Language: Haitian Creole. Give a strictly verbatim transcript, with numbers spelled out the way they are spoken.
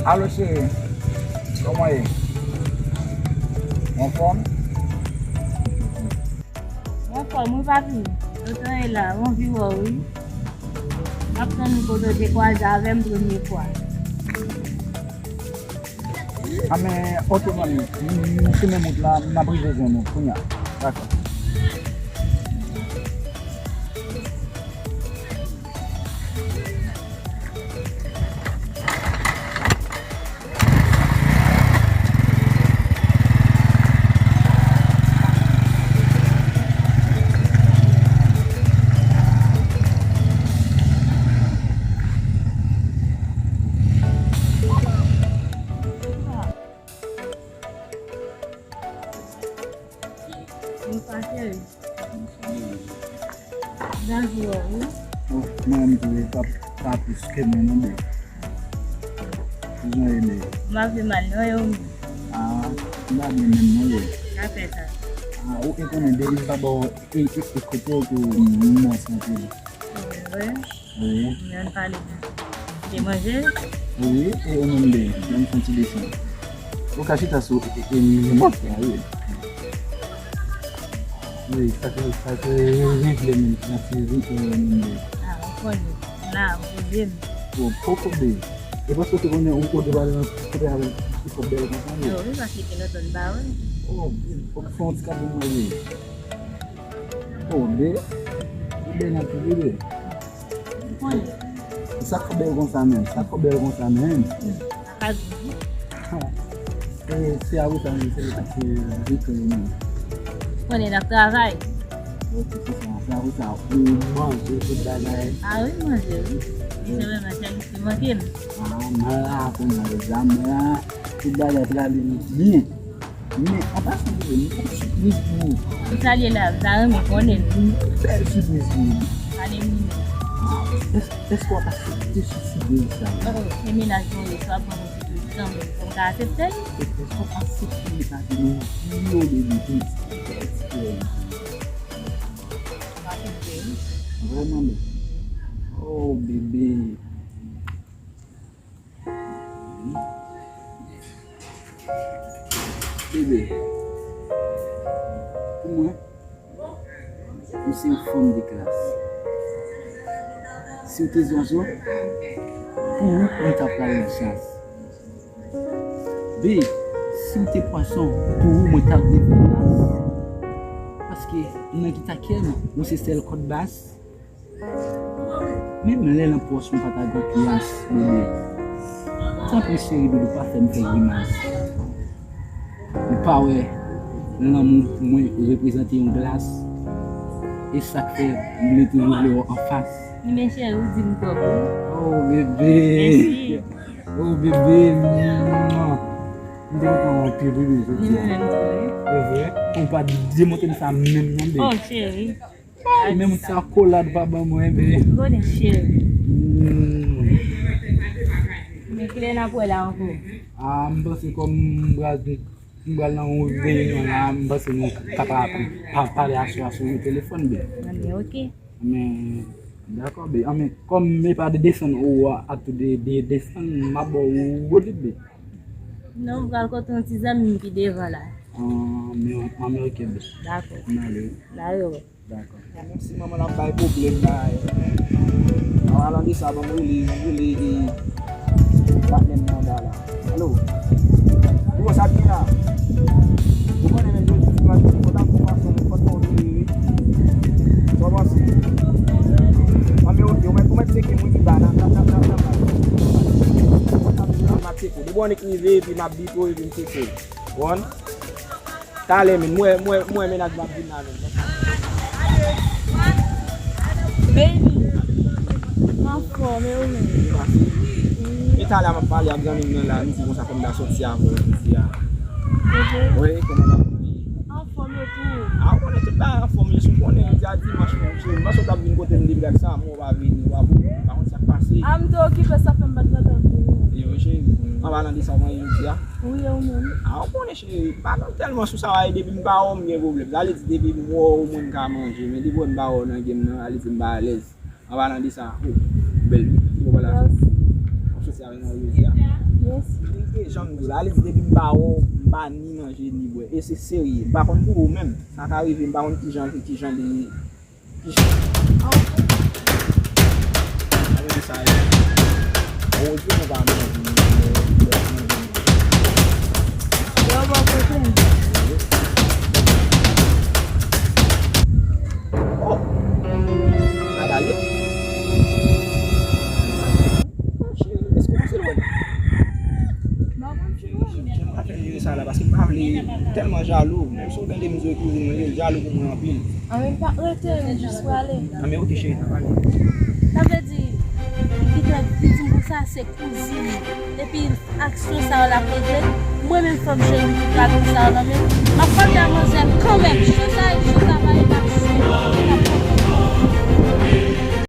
Alo cheri, kòman w ye? Ou anfòm? Ou anfòm wi papi. Tonton e la, m anvi wè w wi. M ap tann ou kote w te kwaze avè m premye fwa. A men, ok manmi, m, m sou menm wout la, m ap rive jwenn ou kounya. Dakò. Bonjou cheri. Bonjou wi. Oh, mwen menm tou, e pa, pa plis ke mwen non, babe. Kijan w ye, babe? M pa vle mal non, e ou menm? Ah, m pa byen menm non, babe. Sa fè sa. Ah, ou te konnen depi m pa ba w e, e, e kote w tou, m, m mò santi. Vre? Wi. Mwen pale. Te manje? Wi, e ou menm de, menm fon ti desann. Ou ka chita sou e, e, e, mòso a, wi. Wi, sa se, sa se revle menm, sa se revle menm de. Ah, ou konnen. La, ou konnen. Ou poko de. E paske ou te konnen ou, ou te pale nan kote avè l, li fò bèl konsa, wi. Yo, wi, paske te lontan m pa wè. Oh, ou fè yon ti kado manje. Oh, be, ou bèl anpil, bebe. Ou konnen. Sa k fè bèl konsa menm? Sa k fè bèl konsa menm? Hmm, sa ka di. Ha. Se, se avè sa menm, se, se vitre menm. Ou konnen n ap travay. Ok, se sa. Se avè sa, ou manje tout bagay. Ah wi, manje, wi. Se vrèman, se li ki manke m. Ah, mwen la, kounye a, mwen la, tout bagay prale byen. Men, an pasan, bebe, m gen yon sipriz pou ou. Ki sa l ye la? M ta renmen konnen. Yon bèl sipriz pou ou. Ale m li. Ah, èske, èske w ap aksepte sipriz sa? Oh, se menaj mwen ye, si w ap ban mwen sipriz kanmenm, fò m ka aksepte l. Èske w ap aksepte li? Paske nou di yo depi bèl ti kè. M aksepte l. Vrèman, bebe. Oh, bebe. Bebe, pou mwen, ou se yon fanm de klas. Si w te zwazo, pou ou, mwen ta pral nan chas. Be, si w te pwason, pou ou, mwen t ap depi las. Paske nan gita kè m, ou se sèl kòd bas. Menm lè nan pòch m pa ta gen pyas, bebe. Tanpri cheri doudou, pa fè m fè grimas. Ou pa wè lanmou pou mwen reprezante yon glas. E sa k fè m vle toujou vle wè w anfas. Men cheri, ou di m twòp wi. Oh, bebe. Mèsi. Oh, bebe. Mwa. M te kontan wè w anpil, bebe, jodi a. Li menm tou, wi. E vre? Ou pa demontre m sa menm non, bebe. Oh, cheri. Ay, menm tchokolad pa ban mwen, bebe. M konnen, cheri. Mm. Men kilè n ap wè la ankò? Ah, m panse kòm m pral, m pral nan yon reyinyon la, m panse nou ka pa, pa pale aswè a sou telefòn, bebe. Anben, ok. Men, dakò, bebe. Anben, kòm e pa de desann ou a, ap tou de, de desann, m ap ba w wolit, bebe. Non, m pral kote yon ti zanmi m ki devan la. Ah, men, anben, ok, bebe. Dakò. M ale. N a rewè. Dakò. Menm si manman l ap bay pwoblèm, bay. An palan de sa, ban m rele, rele, e, patnè m nan anba la. Alo? Ou wè sa k gen la? Ou konnen men jodi dimanch, fò t ap fè fason, fò t fè yon vire, wi. Sa w panse? Anben, ok, ou mèt, ou mèt tcheke moun ki ba nan, nan, nan, nan, nan, nan. M ap tcheke w. Depi w annik rive, epi m ap bipe w, epi m tcheke w. Ou konprann? Talè menm, mwen, mwen, mwen mennaj m ap vin la menm. Baby, m anfòm, e ou menm? Wi. E talè a m ap pale ak zanmi m nan la, li di konsa fò m ta sòti avè w jodi a. Mhm. Wi, kòman w ap ye? Anfòm yo tou. A, ou konnen tout bagay anfòm yo, si w konnen jodi a dimanch menm, cheri, m panse w t ap vin kote m depi dat sa, men w pa vini, w pa vini, m pa konn sa k pase. A, m te okipe, sa fè m pa t gentan vini. Yo, cheri, an palan de sa, w manje jodi a? Wi, e ou menm? A, ou konnen cheri, pa tèlman sou sa w a ye, depi m pa wè w m gen pwoblèm. Sa vle di depi m wè w mwen m ka manje, men depi w wè m pa wè w nan game nan, sa vle di m pa alèz. An palan de sa, oh, bèl wi, ou konprann la. Mèsi. W ap soti avè m jodi a. Yes. Verite, jan m di w la, li di depi m pa wè w, m pa ni manje ni bwè. E se serye, m pa konn pou ou menm. Sa ka rive, m pa konn kijan, kijan li, kijan. Gade sa yo. Ou di nou pa manje ni bwè, manje ni bwè. Yo, bon, kote? Oh! Sa gade? Cheri, èske w panse l wè nou? Mwen pa fè jere sa la, paske m pa vle tèlman jalou. Menm si w tande m di kouzin mwen, li jalou pou mwen anpil. An men m pa rete, m jis prale. An men oke, cheri, n a pale. Sa vle di, li di m pou sa, se kouzin. Epi aksyon sa yo l ap regle. Mwen menm fò m jere m tout lavi sa yo nan men. M ap pale a manzè kanmenm. Chita, chita,